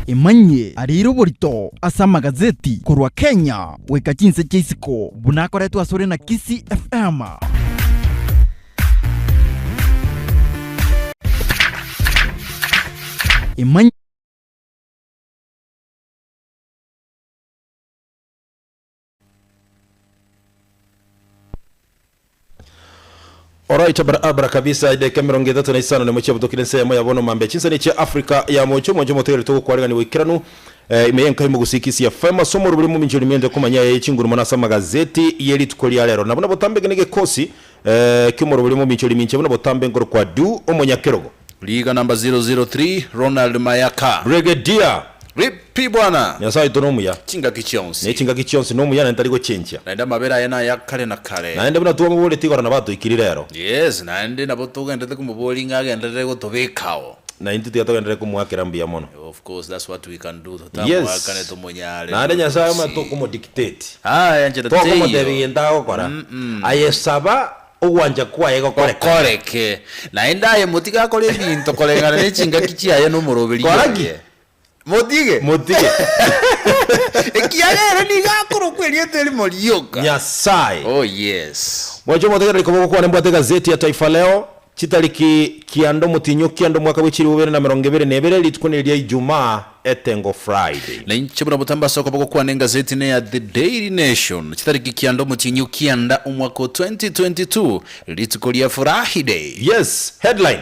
Emanyie areire oborito ase amagazeti korwa Kenya goika chinse chia isiko buna akoretwe asore na Kisii FM. Emanyie. Alright, barabara kabisa edeka emerongo etato na isano nemo chiabutokire ensemo ya bono mambia chinsani chia Africa ya mocho omonche omotegereri togokwaregania goikeranu eh, ime y'enka y'omogusi Kisii FM ase omorobori mominchori miente komanya yaye chinguru mono ase amagazeti ye rituko ria rero nabuna botambe eke negekosi eh, ki'omorobori mominchori minche buna botambe nkoro kwa du omonyakerogo Liga number 003, Ronald Mayaka. Brigadier Ripi bwana! Nyasae oito nomuya, Chingaki chionsi. ne chingaki chionsi nomuya naende tari gochenchia. Naende amabera aye naya kare na kare. Naende buna twamoboretie igoro nabatoikiri rero. Yes, naende nabo togenderete komoboria ng'a agenderere gotobekao. Na intwe tiga togenderere komoakera mbuya mono. Of course that's what we can do, Yes. totamoakane tomonyare Naende Nyasae omanye totosii. tokomodictate. Aya nchera Tokomotebia teiyo. egento agokora. Aye saba ogwancha kwaye gokoreka. Gokoreke. Naende aye motige akore ebinto koreng'ana ne chingaki chiaye na omoroberio Kora ki? oye. Motige. Motige. Ekiagera ere nigo akorokwa erieta erimo rioka. Nyasae. Oh yes. Mwanche omotegereri koba ogokwana mbwate egazeti ya Taifa Leo, chitariki kianda omotienyi o kianda omwaka bwe chilifu bibere na emerongo ebere na ebere, rituko neri ria Ijumaa, etengo Friday. Na inche buna botambe ase okoba gokwana engazeti neya The Daily Nation, chitariki kianda omotienyi o kianda omwaka o 2022, rituko ria Furahiday. Yes, headline.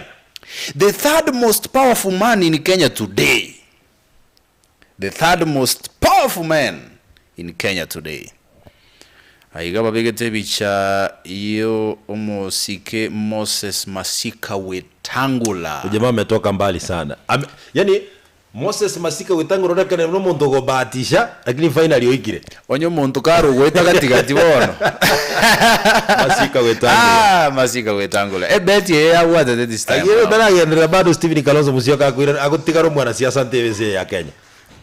The third most powerful man in Kenya today The third most powerful man in Kenya today Aiga babegete ebicha yo omosike Moses Masika Wetangula. Ujamaa ametoka mbali sana. Ame, yani Moses Masika Wetangula orekane buna omonto ogobahatisha lakini finally oikire. Onye omonto kare ogoeta gati gati bono. Masika Wetangula. Ah, Masika Wetangula. Ebeti eye yabwatete this time Lakini round. taragenderera bado Stephen Kalonzo Musyoka akoirana agotigara omwanasiasa ntebe ense eye ya Kenya.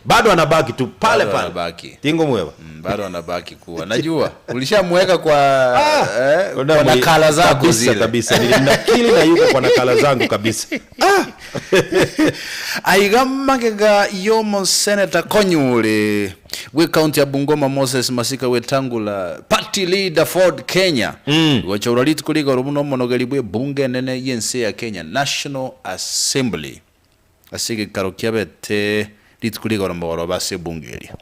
Bado anabaki tu pale Bado pale. anabaki. Tingomweba. Bado anabaki kuwa. Najua ulishamweka kwa Ah, eh, kwa Ona mwe- nakala zako kabisa, zile. kabisa nilimnakili na yuko kwa nakala zangu kabisa. Aiga magega y'omoseneta Konyure bw'ecounty ya Bungoma Moses Masika Wetangula party leader Ford Kenya gochaura rituko rigoro buna omonogeri bw'ebunge enene y'ense ya Kenya National Assembly ase egekaro kiabete rituko rigoro mogoroba ase ebunge eria.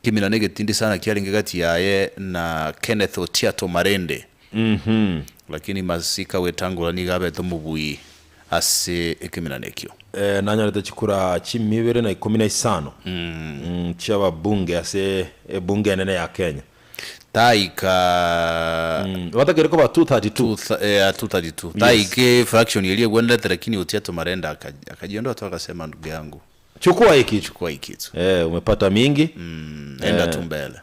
Kimina negetindi sana kiarenge gati yaye na Kenneth Otiato Marende lakini Masika Wetangula nigo abete omobui ase ekeminano ekio. Nanyorete chikura chimia ibere na ikomi na isano chi'ababunge ase ebunge enene ya Kenya. Taika Batakeire koba 232. 232. Taika fraction eria egwenerete lakini Otiato Marende akajiondoa tu akasema ndugu yangu. Chukua hii kitu. Chukua hii kitu. Umepata mingi. Enda tu mbele.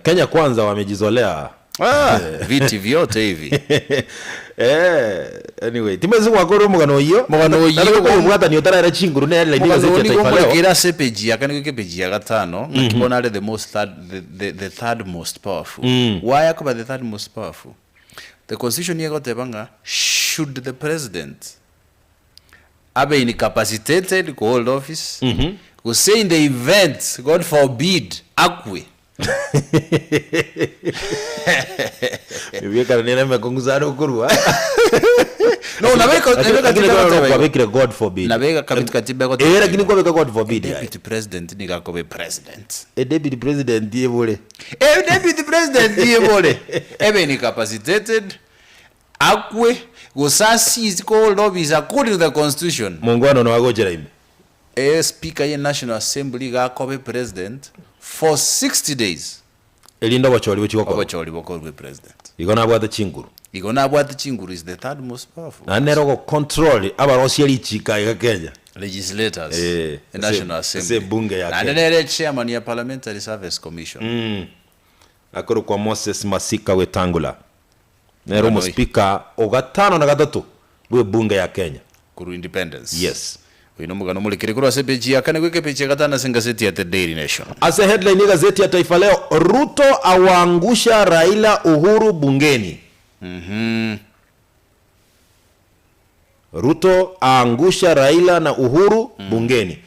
Kenya kwanza wamejizolea. Ah, viti vyote hivi. Anyway, timanyeti gwakora omogano oyio. Omogano oyio Naro tokobwatania otaraera chinguru nere line Omogano egazeti oyio ya nigo Taifa Leo. omorekere ase epeji ya kane goika epeji ya gatano, ng'aki bono are the most third, the, the, the third most powerful. Why akoba the third most powerful? The constitution nigo egoteba ng'a should the president abe incapacitated ko hold office, gose in the event, God forbid, akwe, Ebiekara nere emekong'u sana okorua. No, nabeka- Lakini- nabeka lakini katiba ekero goteba igo. kwabekire God forbid. Nabeka kabitu katiba egoteba Eh, lakini igo. kwabeka God forbid yaye. Deputy president nigo akoba president. E deputy president ebore. E deputy president ebore ebe incapacitated akwe gose asisi ko hold office according to the constitution. Mongwana ono agochera ime. E speaker ye national assembly iga akobe president for 60 days. Erinde obochori bochie gokorwa. Obochori bokorwe president. Igo nabwate chinguru. Igo nabwate chinguru is the third most powerful. Naende nere ogocontrol abarosia richiko aiga Kenya. Legislators. Eh, E national ase- assembly. ase ebunge ya Naende Kenya. nere chairman ya parliamentary service commission. Akorokwa Moses Masika Wetangula. Nere Omwana omospika o gatano na gatato bw'ebunge ya Kenya. Korwa independence. Yes. Oyo nomogano omorekere korwa ase epeji ya kane goika epeji ya gatano ase engaseti ya The Daily Nation. Ase headline y'egazeti ya Taifa Leo, Ruto awaangusha Raila Uhuru bungeni. Ruto aangusha Raila na Uhuru bungeni.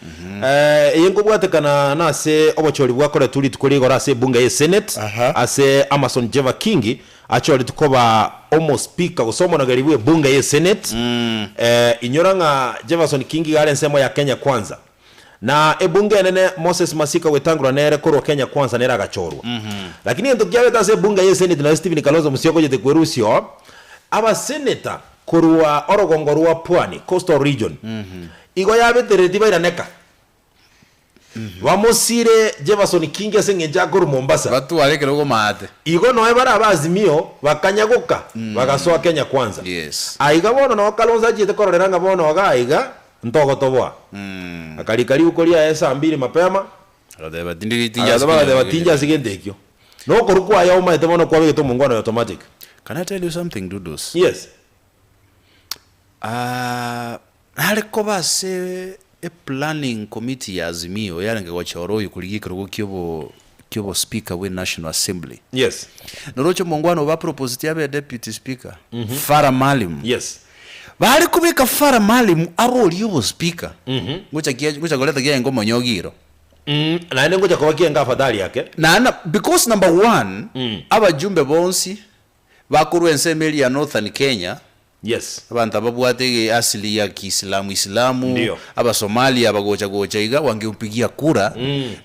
Eh, eye nkobwatekana nase obochori bwakoretwe rituko rigoro ase ebunge ye Senate ase Amason Jeva Kingi achoretwe koba omospika gose omonogeri bwe ebunge ye Senate. Eh, inyora ng'a Jefferson Kingi iga are ensemo ya Kenya Kwanza. Na ebunge enene Moses Masika Wetangula nere korwa Kenya Kwanza nere agachorwa. Lakini egento kiabete ase ebunge ye Senate nario Stephen Kalonzo Musyoka ochete kwerusia oo, abaseneta korwa orogongo rwa Pwani, Coastal Region, igo yabetereretie bairaneka bamosire Jefferson Kingi ase eng'encho akorwa Mombasa. Batware ekerogo maate. Igo noe bare aba Azimio bakanyagoka bagasoa Kenya Kwanza. Yes. Aiga bono noo Kalonzo achiete kororera ng'a bono iga aiga Ntogotoboa. Akarika riuko riaye saa mbiri mapema, Agateba, Tindi agateba agateba tinche ase gento ekio. Na okorwa kwaye omaete bono kwabegete omongwana oyo automatic. Can I tell you something Dudus? Yes. Ah, nare koba ase e planning committee ya Azimio yarenge gochora oyo korigia ekerogo kiobo kiobo speaker bwe National Assembly. Yes. Noroche omongwana obo baproposeti abe deputy speaker, Farah Maalim. Yes. Bare kobeka Farah Maalim abe oria obospika, ngocha kia ngocha koreta kiaye omonyogi iro. Naende ngocha koba kiaye afadhali ake. Naende because number one, abajumbe bonsi bakorwa ensemo eria ya Northern Kenya, Yes. abanto ababwate ege asili ya kiislamu islamu, Ndio. Abasomalia abagocha gocha iga wangempigia kura,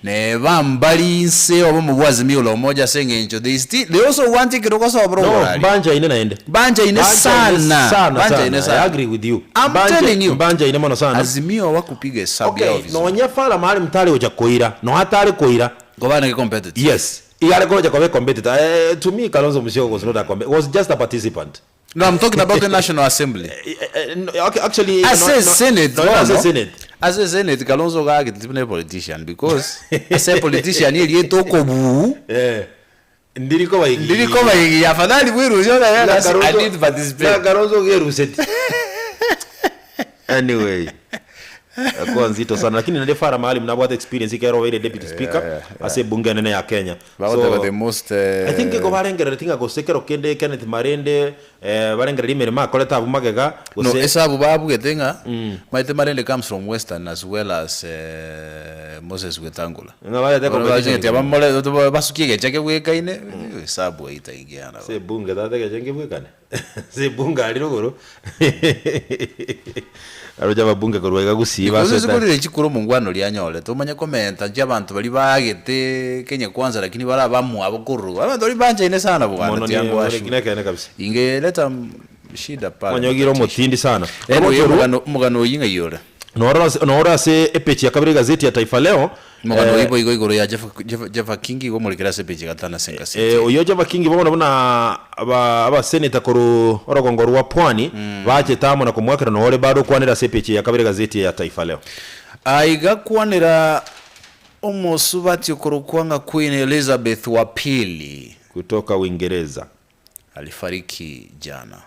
neba mbari inse obomo bwa Azimio la Umoja ase eng'encho they still they also want ekero gosobora No, oborari. mbanchaine naende. Mbanchaine Mbanchaine sana. sana Mbanchaine sana. sana. I agree with you. I'm telling you. Mbanchaine mono sana. Azimio hawakupiga hesabu yao Okay, vizuri. nonya Farah Maalim tari gocha koira, nonya atari koira. Ngoba nake competitive. Yes. Iga are gocha koba competitor. Eh, to me Kalonzo Musyoka was not a competitor, was just a participant. No, I'm talking about the National Assembly. Eh, eh, no, okay, actually, Ase no, no, Senate, no, ase bono. Senate. Ase Senate Kalonzo gaki tibune politician because ase politician erieta okobuu Eh, ndiri koba igi- ndiri koba igi afadhali bwirusie Na obe I Kalonzo- need to participate. na Kalonzo geruseti. Anyway. Akuwa nzito sana lakini nende Farah Maalim nabwate experience ikero obeire deputy speaker ase ebunge enene ya Kenya. Bagoteba the most eh, I think igo barengerereti ng'a gose ekero kende Kenneth Marende eh, barengereria emeremo akorete abwo magega No, gose esabu babugete ng'a maete Marende comes from Western as well as eh, Moses Wetangula. Ng'a barete Bono competition bachete abamore basukie egecha kebwekaine esabu eitaingiana. ase ebunge tata egecha nkebwekane ase ebunge aria rogoro aroche ababunge korwa iga gusii Because basete sikorire chikura omongwana oria anyorete omanye komenta nche abanto baria baagete Kenya kwanza lakini bare abamwabo korwa abanto baria banchaine sana bwana mono ni tiango ashu nekene kabisa ingeleta shida pale monyogire omotindi sana Anyway, Obochorwa- omogano omogano oyio ng'ai ore Noro ase epeji ya kabere egazeti ya Taifa Leo omogano eh, oyio boigo igoro ya Jeff, Jeff, Jeff Kingi igo omorekere ase epeji ya gatano ase engaseti Eh, oyio Java King bono buna aba abaseneta korwa orogongo rwa Pwani bachete amo na komwakera nore bado okwanera ase epeji ya kabere egazeti ya Taifa Leo. Aiga kwanera omosubati okorokwa ng'a Queen Elizabeth wa pili Kutoka Uingereza. alifariki jana.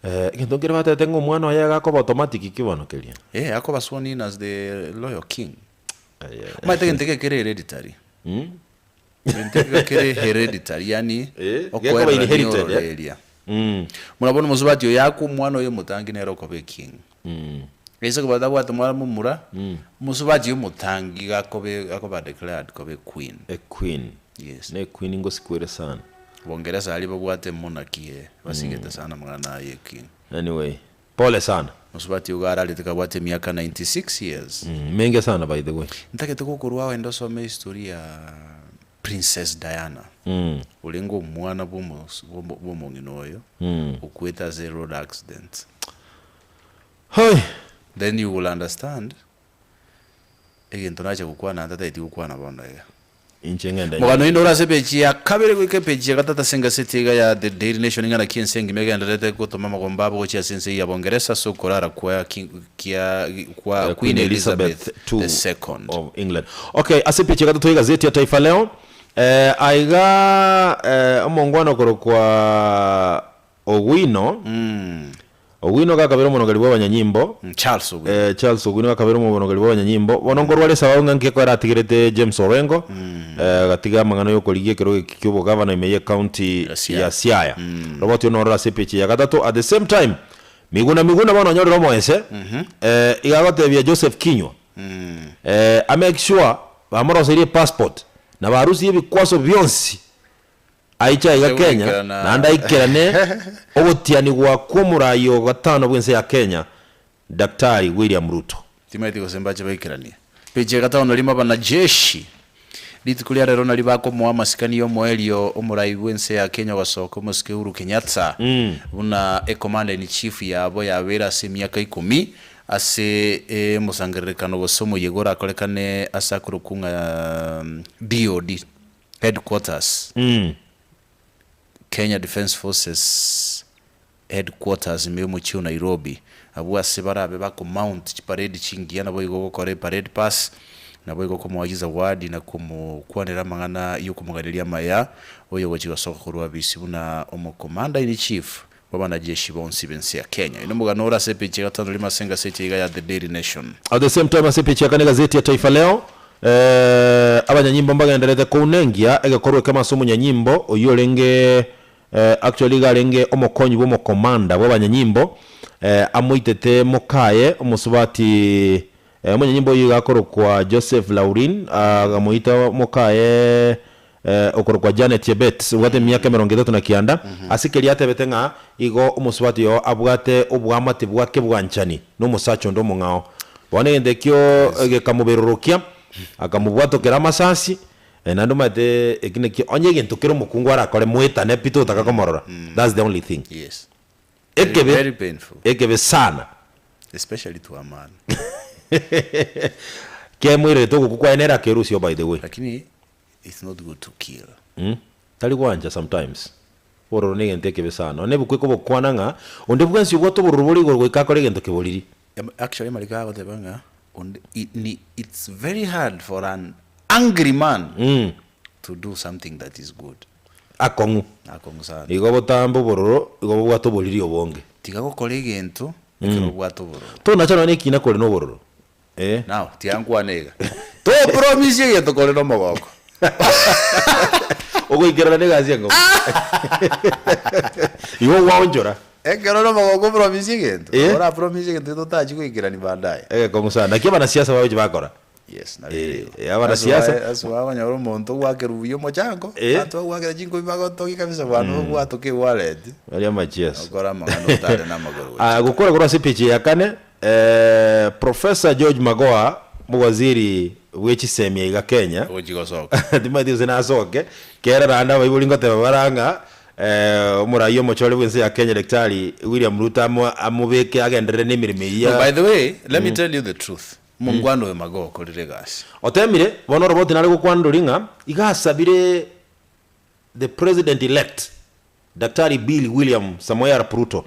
Eh, egento nkere batebete ng'a omwana oye agakoba automatic ki bono keria? Eh, akoba sworn in as the loyal king. Omanyete egento eke kere hereditary. Egento eke kere hereditary, yani Eh, gekoba okoerera inherited, eh? niororeria. Mm. Buna bono omosubati oyo akwa omwana oye omotangi nere okoba eking. Gese koba tabwate omwana momura, omosubati oyo omotangi iga akobe akoba declared koba equeen. A queen. Yes. Ne queen ngosikwere sana. Bongeresa aria babwate monarchy eh, basigete sana amang'ana aya eki. Anyway, pole sana. Mosubati ogo ararete kabwate emiaka 96 years. Mm, menge sana by the way. Ntagete gokorwa ao ende osome history ya Princess Diana. Mm. Orenge omwana bw'omo- bw'omo- bw'omong'ina oyo Mm. okwete ase road accident. Hoi. Then you will understand egento nacha gokwana ntatageti gokwana bono iga. Inche ng'ende Omogano oino ore ase epeji ya kabere goika epeji ya gatato ase engaseti iga ya The Daily Nation ing'ana ki ense engima egendererete gotoma amagomba abo gochia ase ense eyio ya Bongeresa ase okorara kwa King, kia, kwa Eh, Queen Elizabeth the Second. of England. Okay, ase epeji ya gatato y'egazeti ya Taifa Leo eh, aiga eh, omongwana okorokwa Owino Owino gakabera omonogeri bw'abanyanyimbo Charles Owino. Eh, Charles Owino gakabera omonogeri bw'abanyanyimbo bono nkorwa are esababu ng'a nki ekero aratigerete James Orengo eh, agatiga amang'ana y'okorigia ekero eki ki'obogavana ime y'ecounty Ya Siaya. ya Siaya. Roboti oyo norore ase epeji ya gatato at the same time. Miguna Miguna bono onyorire omoese, iga agotebia Joseph Kinyua, a make sure bamoroseirie epassport na barusirie ebikwaso bionsi aiche aiga Kenya Goikerana. naende aikerane ogotianigwa kw'omorai o gatano bw'ense ya Kenya Daktari William Ruto. Timaeti gose mbache baikeranie. Peji ya gatano narimo abanajeshi. Rituko ria rero nario bakomoa amasikani y'omoerio omorai bw'ense ya Kenya ogosoka omosike Uhuru Kenyatta buna ecommander in chief yabo yabeire ase emiaka ikomi ase omosangererekano gose omoyega orakorekane ase akorokwa ng'a DOD headquarters, Kenya Defence Forces Headquarters ime y'omochie o Nairobi, abwo ase barabe bako mount chiparedi chingiya naboigo gokora eparade pass, naboigo komoa chizawadi na komokwanera amang'ana y'okomoganeria amaya oyogochia gosoka korwa abisi buna omo commander in chief bw'abanajeshi bonsi b'ense ya Kenya. Oyo nomogano ore ase epeji ya gatano rimo ase engaseti eye iga ya The Daily Nation. At the same time ase epeji ya kane egazeti ya Taifa Leo, abanyanyimbo mbagendererete kounengia egekorwa ekemo ase omonyanyimbo oyio orenge Actually iga arenge omokonyi bw'omokomanda bw'abanyanyimbo, amoitete mokaye omosubati omonyanyimbo oyio iga akorokwa Joseph Laurin, akamoita mokaye okorokwa Janet Chebet obwate emiaka emerongo etato na kianda, ase keria atebete ng'a igo omosubati oyo abwate oboamate bwa kebwanchani na omosacha onde omong'ao. Bono egento ekio gekamoberorokia, akamobwatokera amasasi, Naende omanyete eki nakio onye egento kere omokungu arakore moetane pi totaka komorora that's the only thing. Yes. Very, Ekebe very painful. ekebe sana. Especially to a man. Kemoirerete ogokwa kwaye nere akerusio by the way. Lakini it's not good to kill. Tari gwancha sometimes. Obororo negento ekebe sana. One ebuku ekobokwana ng'a onde bwensi obwate obororo bore igoro goika akore egento keboriri. Actually amariko agoteba ng'a onde i ni it's very hard for an angry man to do something that is good. Akong'u. Akong'u sana. Igo botambe obororo igo bobwate oboriri obonge. Tiga gokora egento ekero obwate obororo. Tonacha nonya nekina kore nobororo. Eh. Now tiga nkwane iga, to promise egento kore nomogoko. Ogoikerana negasi engomu. Igo gwaonchora. Ekero ore omogoko opromise egento, Eh. ora promise egento totachi goikerani baadaye. Egekong'u sana. Naki abanasiasa bagochi bakora. Yes, nabo Eh, ere igo. eh, abanasiasa- That's why- that's why okonyora omonto ogwakera buya omochango, Eh. abanto bagwakera chinkobi bagotogia kabisa bwana obwatoke ewallet, Baria amachiesa. okore amang'ana otare na amagoro gochia. Ah, gokora korwa ase epeji ya kane, Professor George Magoha, omowaziri bwe chisemi aiga Kenya, Ogochia gosoka. timanyeti gose nasoke, kera naende abaibori ngoteba bara ng'a omorai omochore bw'ense ya Kenya Daktari William Ruto amobeke agenderere na emeremo eyio No, by the way, let me tell you the truth. Omongwana oyo Magoha okorire egasi. Otemire, bono oroboti nare gokwana ndori ng'a iga asabire the president elect Daktari Bill William Samoei Arap Ruto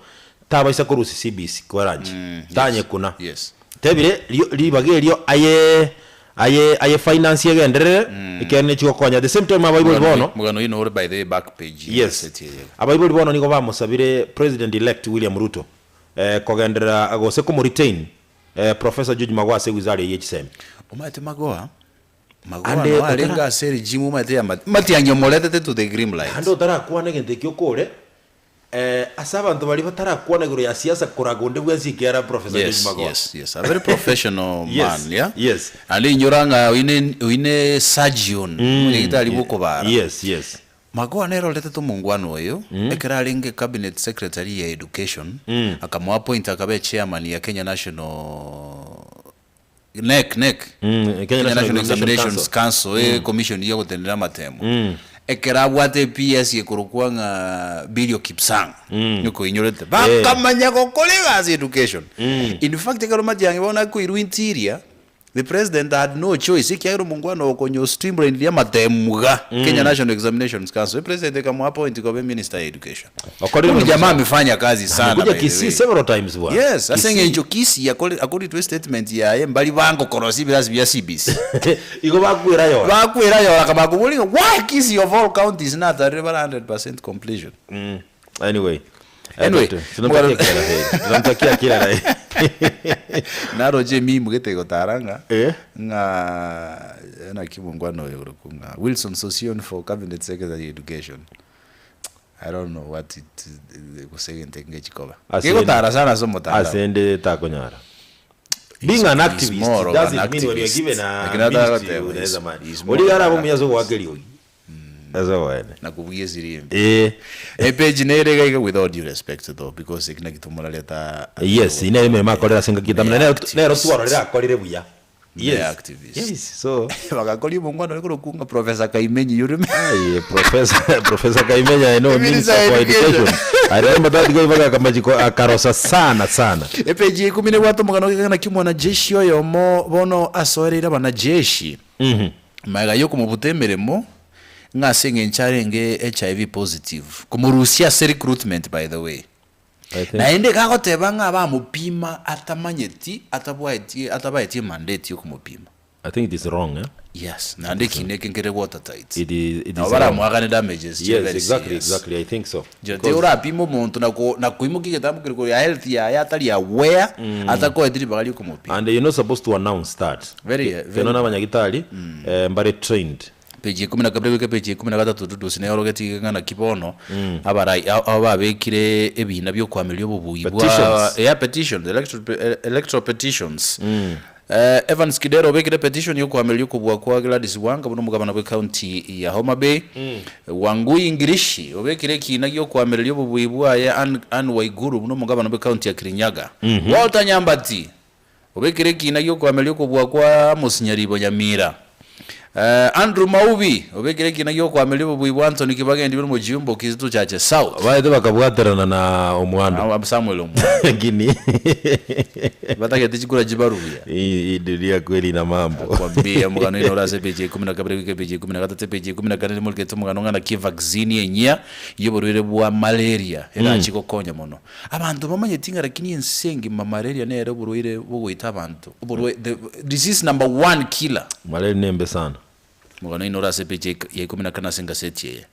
tabaisa korusia CBC kweranche tanyekuna Yes. tebire rio ribaga erio aye aye aye finance egenderere ekiagera nechigokonya at the same time abaibori bono Omogano oyio nore by the way back page ye Yes. egaseti eye. Abaibori bono nigo bamosabire President elect William Ruto kogenderera gose komo retain Professor George Magoha ase ewizara eyio ye chisemi. Omanyete Magoha, Magoha Ande noo arenge otara- ase regime omanyete ya Mati- Matiang'i omoretete to the grim light. Ande otarakwana egento ekio okore, ase abanto baria batarakwana igoro ya siasa koraga onde bwensi ekiagera Professor George Yes, Magoha. yes, yes. A very professional Yes, man, yeah? yes. Naende inyora ng'a oine oine surgeon, omonyagitari bw'okobara. Yes, yes. Magoha nere oretete omongwana oyo, ekero arenge cabinet secretary ya education, akamoa appoint akaba echairman ya Kenya National KNEC, KNEC, Kenya Kenya National National Examination Examinations Council, ecommission ya gotenenera amatemo. Ekero abwate ePS ekorokwa ng'a Bilio Kipsang, nikoinyorete, bakamanya gokora egasi education. In fact ekero Matiang'i bono akoirwa interior, The president had no choice ekiagera omongwana oyo konya o streamline amatemu iga, Kenya National Examinations Council, e president ekamoa appoint koba minister ya education. Okorire Huyu oborimo jamaa sana. amefanya kazi sana Amekuja by the Kisii way. several times bwana. Yes, ase Kisii. eng'encho Kisii according to statement yaye mbari bangokorosia ebirasi bia CBC. Igo bakwera yora. Bakwera yora kabakoboria ng'a why Kisii of all counties natarire bare 100% completion. Anyway. Anyway, Tunamtakia kila la heri. Tunamtakia kila la heri. Naroche ememe gete egotara ng'a Eh. ng'a naki omongwana oyo orokwa ng'a Wilson Sossion for cabinet secretary education. I don't know what it gose egento eke ngechikoba. Ase Gegotara sana ase omotandao. Ase ende takonyara. Being an He's activist more of an doesn't mean when you're activist. given a Lakini hata ministry agoteba, unaweza he's- man. he's more Ori of an ara omuya ase activist. ogoaka eriogi. Ase oboene. Nakobua esirimbi. Eh. Epage nere iga iga with all due respect though because eki naki tomorareta Yes, nere emeremo akorire ase engaki etame, na nero nero twarorire akorire buya. Ne Yes. activist. Yes, so Bagakoria omongwana ore korokwa ng'a Professor Kaimenyi you remember? Aye, Professor Professor Kaimenya I know Minister Minister for Education. Education. I remember that guy mpaka akamachiko akarosa sana sana. Epage ya ikomi nebwate omogano oigekana naki omwanajeshi oyomo bono asoereire abanajeshi magega yokomobuta emeremo ng'a ase eng'encho arenge HIV positive komorusia ase recruitment by the way. I think Naende gagoteba ng'a bamopima atamanyeti atabwaeti atabaeti emandate yokomopima. I think it is wrong, eh? Yes, naende ekina eke nkere watertight. It is it Nabo is wrong. baramoakane damages chire Yes, very exactly, serious. exactly. I think so. Nchera orapime omonto na ko- na koimokia egetambo kere korwa health yaye atari aware atakoeti ribaga riokomopima. And you're not supposed to announce that. Very, very. Keno n'abanyagitari eh, mbare trained. Page ya ikomi na kabere goika page ya ikomi na gatato Dudusi neorogetie iga ng'a naki bono abarai aba babekire ebina biokoameria obobuyi bwa Petitions. yeah, petitions, electoral, pe- electoral petitions. Eh, Evans Kidero obekire petition yokoameria okobua kwa Gladys Wanga buna omogabana bwe county ya Homa Bay. Wangui Ngirishi obekire ekina giokoamereria obobuyi bwaye Ann, Ann Waiguru buna omogabana bwe county ya Kirinyaga. Walter Nyambati Obekire ekiina gi'okoameria okobua kwa Amos Nyaribo Nyamira. Andrew Maubi, obekire ekiina gi'okoameria obobui bwa Anthony Kibagendi buna omochiumbe o Kisitu Chache South. Baete bakabwaterana na Omwando. Aa Samuel Omwando. Lakini Batagete chikura chibaruya. hii dunia kweli ina mambo. Kwambia omogano oino ore ase epeji ya ikomi na kabere goika epeji ya ikomi na gatato epeji ya ikomi na kane nimorikete omogano ng'a naki evaccine enyia y'oborwaire bwa malaria erache gokonya mono. Abanto bamanyeti ng'a lakini ense engima malaria nere oborwaire bogoita abanto, oborwai the disease number one killer. Malaria nembe sana. Omogano oino ore ase epeji ya ikomi na kane ase engaseti eye.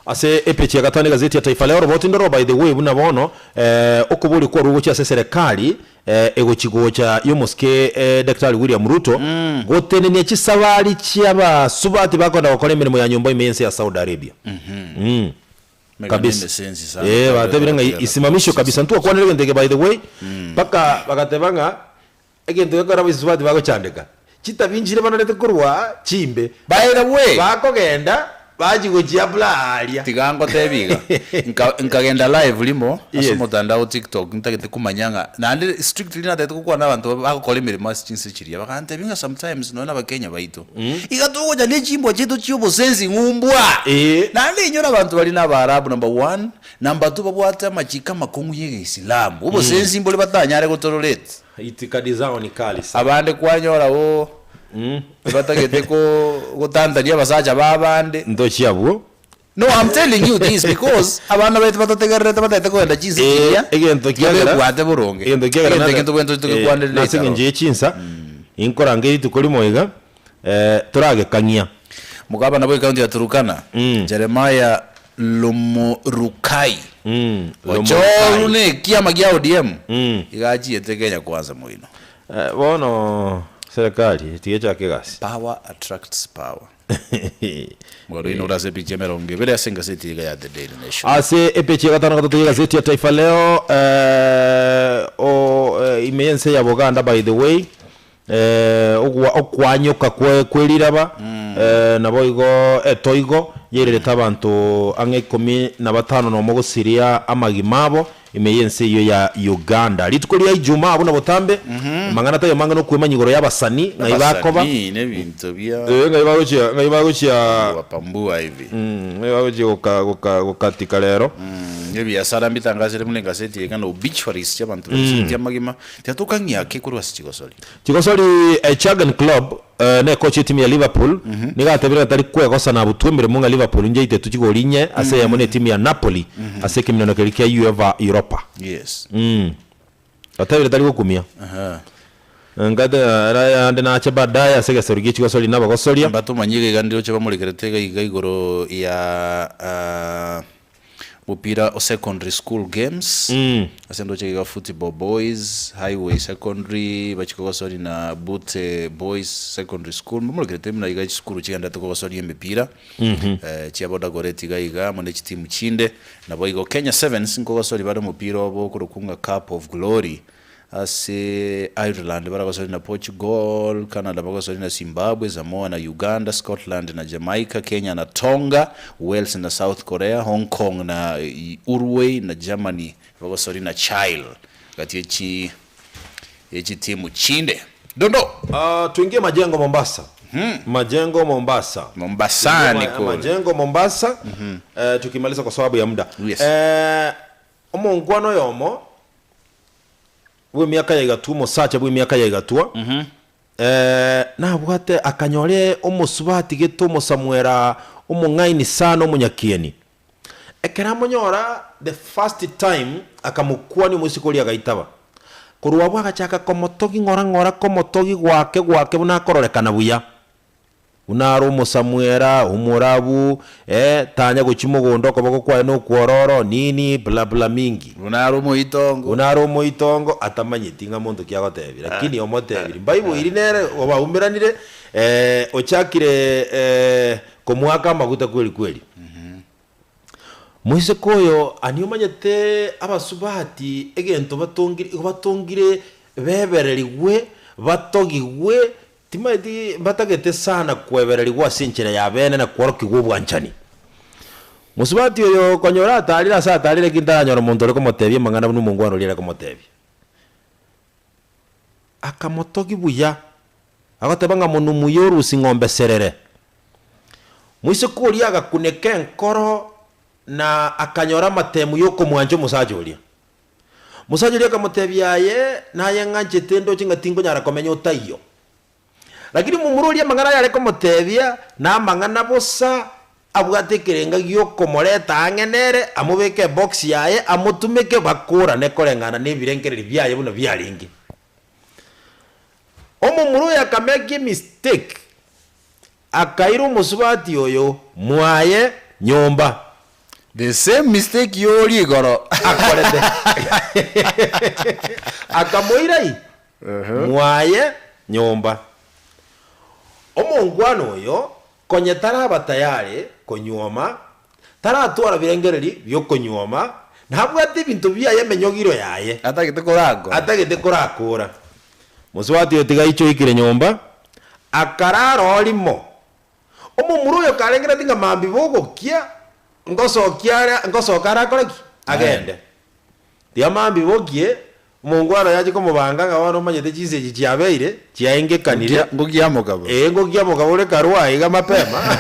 Ase epeji ya gatano egazeti ya Taifa Leo roboti ndoro by the way buna bono eh, okoboria kwarure gochia ase eserekari eh, egochi gocha y'omosike eh, Daktari William Ruto gotenenia chisabari chi'abasubati bakoenda gokora emeremo ya nyomba ime y'ense ya Saudi Arabia. Mm. Kabisa. Eh, batebire ng'a isimamishwe kabisa. Ntwakwanire egento eke by the way, mpaka bagateba ng'a egento gekogera abasubati bagochandeka, chitabi nchire banorete korwa chimbe. By the way, Bakogenda bachia gochia apply aria. Tiga ngotebi iga, nka- nkagenda live rimo ase Yes. omotandao tiktok ntagete komanya ng'a naende strictly natagete gokwana na abanto bagokora emeremo ase chinse chiria, bagantebia ng'a sometimes nonye na abakenya baito, iga togocha ne chimbwa chiaito chia obosensi ng'umbwa. Ee. Naende inyore abanto baria na abaarabu number one, number two babwate amachiko amakong'u ya egeisilamu, obosensi mbore batanyare gotolerate. Itikadi zao ni kali sana. Abande kwanyora bo batagete ko gotantania abasacha ba abande. Ntochie abwo. No, I'm telling you this because abana baito batotegererete batagete kogenda chinse chiria Egento kiagera tibabwate boronge. Egento kiagera Egento nase- eke ntobwenerete togekwanere nase later eng'encho on. ye chinsa inkorange rituko rimo iga toragekang'ia. Mokabana bwe county ya Turukana Jeremiah Lomorukai ochoru ne ekiama gia ODM iga achiete Kenya Kwanza moino. Bono serikali tiga echake egasi. Power attracts power. Omogano oino ore ase epicha emerongo ebere ase engaseti iga ya The Daily Nation. Ase epeji ya gatano na gatato y'egaseti ya Taifa Leo eh, o, eh, ime y'ense ya Buganda by the way eh, ogwa- okwanyoka kwe kweriraba eh, naboigo etoigo yererete abanto ang'e ikomi na batano nomo gosiria amagima abo Ime y'ense eyio ya Uganda. Rituko ria Ijumaa buna botambe, amang'ana taiyo mange nokwemanya igoro y'abasani, ng'ai bakoba. Abasanii nebinto bia Eh, ng'ai bagochia, ng'ai bagochia, pambua hivi. mm, ng'ai bagochia goka, goka, gokatika rero. Ebiasara mbitangasire buna egaseti eye ng'a na obituaries chi'abanto bachigetie amagima, tiga tokang'ia ake korwa ase chigosori. Chigosori eh, Jurgen Klopp eh, ne coach etimu ya Liverpool nigo atebire ng'a tari kwegosa na abutwe emeremo ng'a Liverpool njaitete chigori inye ase eyemo na etimu ya Napoli ase ekeminano keria kia UEFA Europa. Yes. Mm. Otebire tari gokumia. Aha. Ngate ande nache baadaye ase egesero gie chigosori nabagosoria. Mbatomanyie iga iga ndiroche bamorekerete iga iga igoro ya ah, Mopira o secondary school games ase ndoche iga Football Boys, Highway Secondary bachia kogosori na Bute Boys Secondary School mbamorokerete buna iga chisukuru chigenderete kogosoria emepira chia Bodagoret iga iga amo ne chitimu chinde. Naboigo Kenya Sevens nkogosori bare omopira obo okorokwa ng'a Cup of Glory Ase Ireland baragosori na Portugal, Canada bagosori na Zimbabwe, Samoa na Uganda, Scotland na Jamaica, Kenya na Tonga, Wales na South Korea, Hong Kong na Uruguay na Germany bagosori na Chile gati ye ye chitimu chinde. Dondo! Tuingie majengo Mombasa. Majengo Mombasa. Mombasani Tuingie kule. majengo Mombasa. Tukimaliza kwa sababu ya muda. Yes. Omonkwana oyomo bw'emiaka ya igatwa, omosacha bw'emiaka ya igatwa, nabwate akanyora omosubati gete omosamuera omong'aini sana omonyakieni. Ekero amonyora the first time akamokwania omoiseke oria agaitaba. Korwa abwo agachaka komotogi ng'ora ng'ora komotogi gwake gwake buna akororekana buya. Buna are omosamuera, omorabu, eh, tanya gochia mogondo okoboko kwaye nokwororo, nini, bla bla mingi. Buna are omoitongo. Buna are omoitongo, atamanyeti ng'a monto ki agotebi, lakini omotebiri. Mbaiboiri nere obaumeranire, eh, ochakire eh, komoaka amaguta kweli kweli. Moiseke oyo ani omanyete abasubati egento batongire, igo batongire bebererigwe, batogigwe, Timanyeti mbatagete sana kwebererigwa ase enchera ya bene na kworokigwa obwanchani. Mosubati oyo konyora atarire ase atarire lakini taranyora omonto ore komotebia amang'ana buna omongwana oria are komotebia. Akamotogia buya, agoteba ng'a monwe muya orusie ng'ombe serere. Moiseke oria agakuneka enkoro na akanyora amatemu yokomwancha omosacha oria. Omosacha oria akamotebia, Aye naye ng'anchete ndoche ng'a tinkonyara komenya otaiyo. Lakini momura oria amang'ana ayare komotebia namang'ana bosa, abwate ekerenga gi'okomoreta ang'e nere, amobeke ebox yaye, amotumeke bakorane koreng'ana nebirengererio biaye buna biarenge. Omomura oyo akamake emistake, akaira omosubati oyo mwaye nyomba. The same mistake y'oria igoro. Akorete. Akamoira i? Mwaye nyomba. Omongwana oyo konye taraba tayari konyuoma, taratwara birengereri bi'okonyuoma, nabwate ebinto biaye emenyogiro yaye. Atagete korakora. Atagete korakora. Mosubati oyo tiga aiche oikire nyomba, akarara orimo. Omomura oyo karengereti ng'a mambia bogokia, ngosokia are, ngosoka arakore ki? Agende. Tiga mambia bokie, omongwana oyo ache komobanga ng'a bono omanyete chinsa echi chiabeire, chiaengekanire. Ngokia mokabo. Ee, ngokia mokabo ore karwa aiga mapema.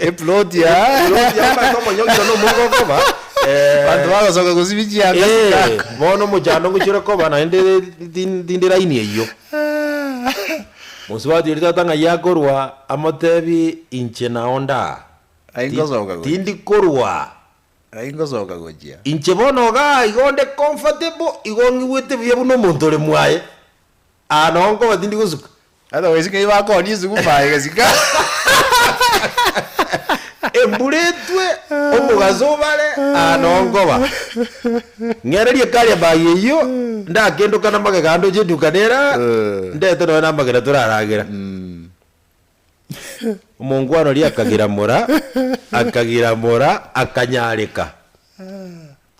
Eploti aa. Eploti aa omanyete omonyogiro na omonge okoba, Abanto bagosoka gosibia chianga Ee, bono omochando ngochia ore koba naende tindi laini eyio. Mosubati oria tata ng'ai akorwa, amotebi, Inche nao ndaa, Ai ngosoka gochia. tindi korwa. Ai ngosoka gochia. Inche bono igaa igo nde comfortable, igo ng'igwete buya buna omonto ore mwaye. Aa noo nkoba tindi gosuka. Otherwise ng'ai bakonia esuguma aye gesika. Embura etwe, omogaso obare, aa noo nkoba. Ng'ererie ekaria bag eyio, ndakendoka na magega ande oche eduka nere aa, ndete nonya na amagena toraragera. Omongwana oria akagiramora, akagiramora, akanyareka.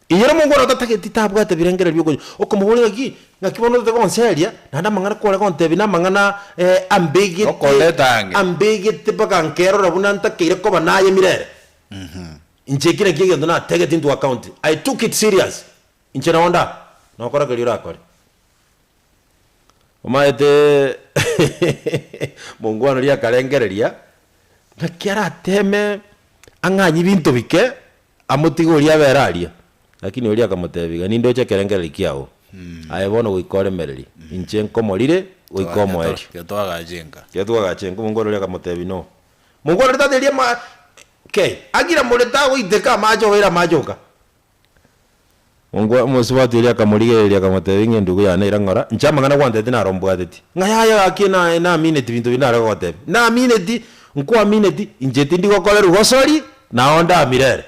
Inyora omongwana otatageti tabwate birengererio biokonya, okomoboria ng'aki, ng'aki bono otete gonseria, naende amang'ana kware gontebia namang'ana ambegete, Okoreta ange. ambegete mpaka nkerora buna ntakeire koba naye mirere. Inche eki nakio egento nategete into account, I took it serious, inche nao nda, nokora keria orakore. Omaete mongwana oria akarengereria, ng'aki arateme ang'anye binto bike, amotige oria abere aria. Lakini oria akamotebia iga, nindoche ekerengererio kiao, aye bono goika oremererie, inche nkomorire goika omoerio. Tiga twagache enka. Tiga twagache enka, omongwana oria akamotebia no. Mongwana oria tatebirie ama kei, agira more tagoiteka amache obeire amache oka. Mongwa omosubati oria akamorigereria akamotebia ng'a endugu yane ira ng'ora, inche amang'ana gwantebeti naro mbwateti. Ng'a yaya gaki na namineti binto biria nare gogotebia. Namineti, nkwamineti, inche tindi gokorerwa gosori, nao ndamirere.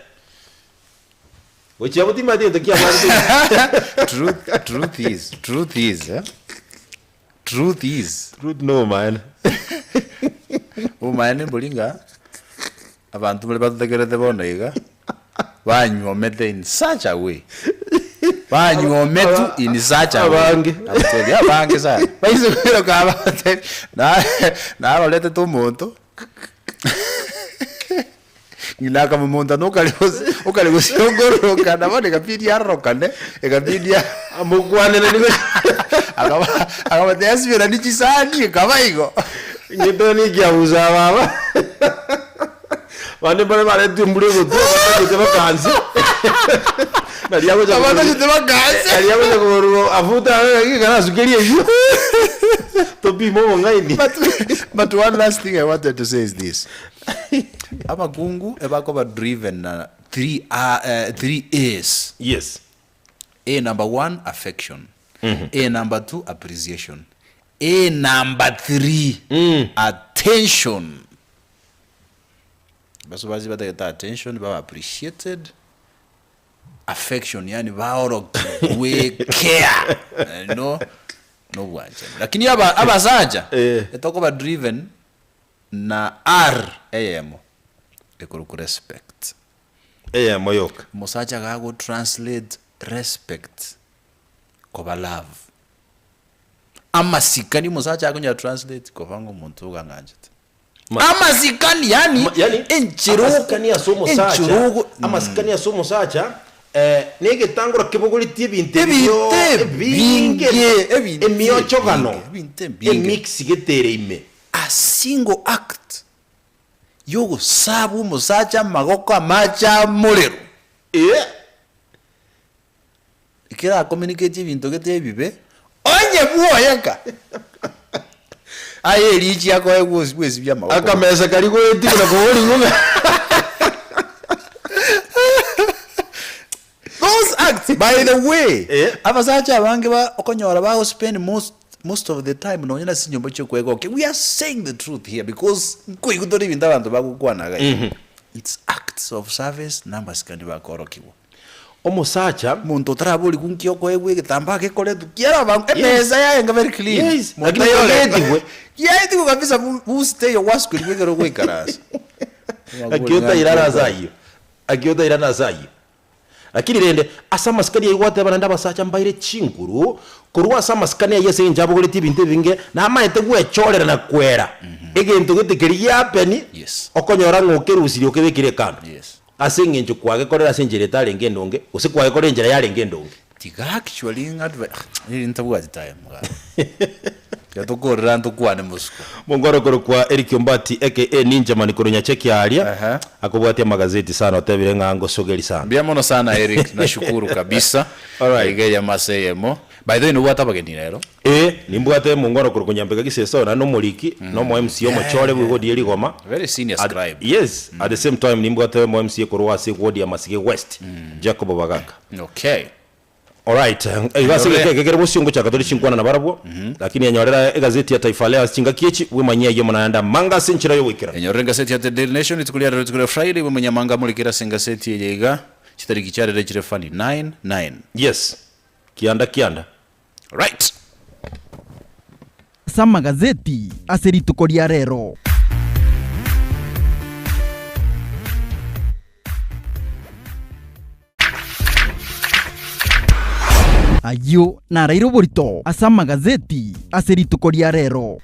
Gochia abwo timanyeti gento kiabwatete Truth, truth is, truth is, eh? Truth is. Truth nobomaene. Obomaene mbori ng'a abanto baria batotegerete bono iga, banywomete in such a way, banywometwe in such a way. Abange. Nagotebi abange sana. Baise koiroka abagotebi, na naroretete omonto. Ng'ina akamomonta nokare gose okare gosiongororokana bono ekabidi arorokane, ekabidi Amokwanere nigo akaba akabatebia asiberani chisani ekaba igo. Ng'ete nikiabusa baba. Bande mbare baretwe embura egotwa abatachete bakanse. Naria agocha Abatachete bakanse. Naria agocha koborwa afuta ng'aki karasukerie eyio. Topime obong'aini. But, but one last thing I wanted to say is this. Abakungu ebakoba driven na 3 A, eh, 3 A's. Yes. A number 1 affection. A number 2 appreciation. A number 3 attention. Basubazi batagete attention babe appreciated. Affection yani baorokigwe care you know nobwanchani. Lakini aba abasacha Eh. etokoba driven Na R eyemo ekorokwa respect. Eyemo yoka. Omosacha gago translate respect koba love. Amasikani omosacha akonya translate koba ng'a omonto ogo ang'anchete. Amasikani yaani Ma- yani, enchera amasikani ase omosacha enchera ogo amasikani ase omosacha eh, na egetangora kebogoretie ebinto Ebinto ebio ebinge, ebinge ebinto emiochogano ebinge, ebinto ebinge. emix getere ime. A single act y'ogosabwa omosacha amagoko amache amorero. Ee. Ekero acommunicate ebinto gete ebibe, onye bwoyeka, aye erichi akoe bwosi bwesibia amagoko. Akamesa karia goetigwa na koborigwa ng'a. Those acts, by the way, Eh. abasacha abange ba okonyora bago spend most most of the time nonya nase chinyomba chiokwegokia. We are saying the truth here because nkoigwa tore ebinto abanto bagokwana iga iga. It's acts of service na amasikani bakorokigwa. Omosacha. Omonto otaraborigwa nki okoegwa egetambaa gekoretwa kiaraba emesa yaye very clean. Yes, Monto lakini ayoreta. kiaetigwe. Kiaetigwe kabisa bu bustey ogwasukerigwa ekero ogoikaransa. Naki otairane ase ayio, naki otairane ase ayio. Lakini rende, ase amasikani ayio gwateba naende abasacha mbaire chinguru korwa ase amasikani ayio ase engencho abogoretie ebinto ebinge, namaete gwechorera na kwera egento gete keria giapeni, Yes. okonyora ng'a okerusirie okebekire ekando, Yes. ase engencho kwagekorera ase enchera etarenge endonge, gose kwagekorera enchera yarenge endonge. Tiga actually ng'advi ah ntabwati time gaki. Tiga tokorera ntokwane mosiko. Mongoro okorokwa Eric Ombati aka Ninja Man korwa Nyacheki aaria, Aha. akobwatia amagazeti sana otebire ng'a ngosogeri sana. Mbuya mono sana Eric, nashukuru kabisa. Alright. Iga eyemo ase eyemo. By the way nobwate abageni rero? Ee, nimbwate mongwana okorokwa Nyambega Gisesa oyo naende omoriki, na omo MC omochore bwe ward ye Rigoma. Very senior At- scribe. Yes, at the same time nimbwate omo MCA korwa ase ward ya Masige West, Jacob Bagaka. Okay. Alright, iga ase Enyorere. egeka eke kere bosio ngochaka tore chinkwana nabarabwo, lakini enyorera egazeti ya Taifa Leo ase chingaki echi, bwemanyie ayio mono naende amanga ase enchera y'ogoikerana. Enyorere engaseti ya The Daily Nation rituko ria rero rituko ria Friday bwemanyie amanga amorikire ase engaseti eye iga chitariki chiarero chire funny 9 9. Yes, kianda kianda. Right. Ase amagazeti ase rituko ria rero. Ayio naraire oborito ase amagazeti ase rituko ria rero.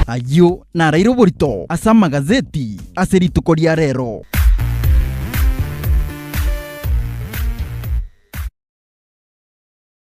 Ayio naraire oborito ase amagazeti ase rituko ria rero.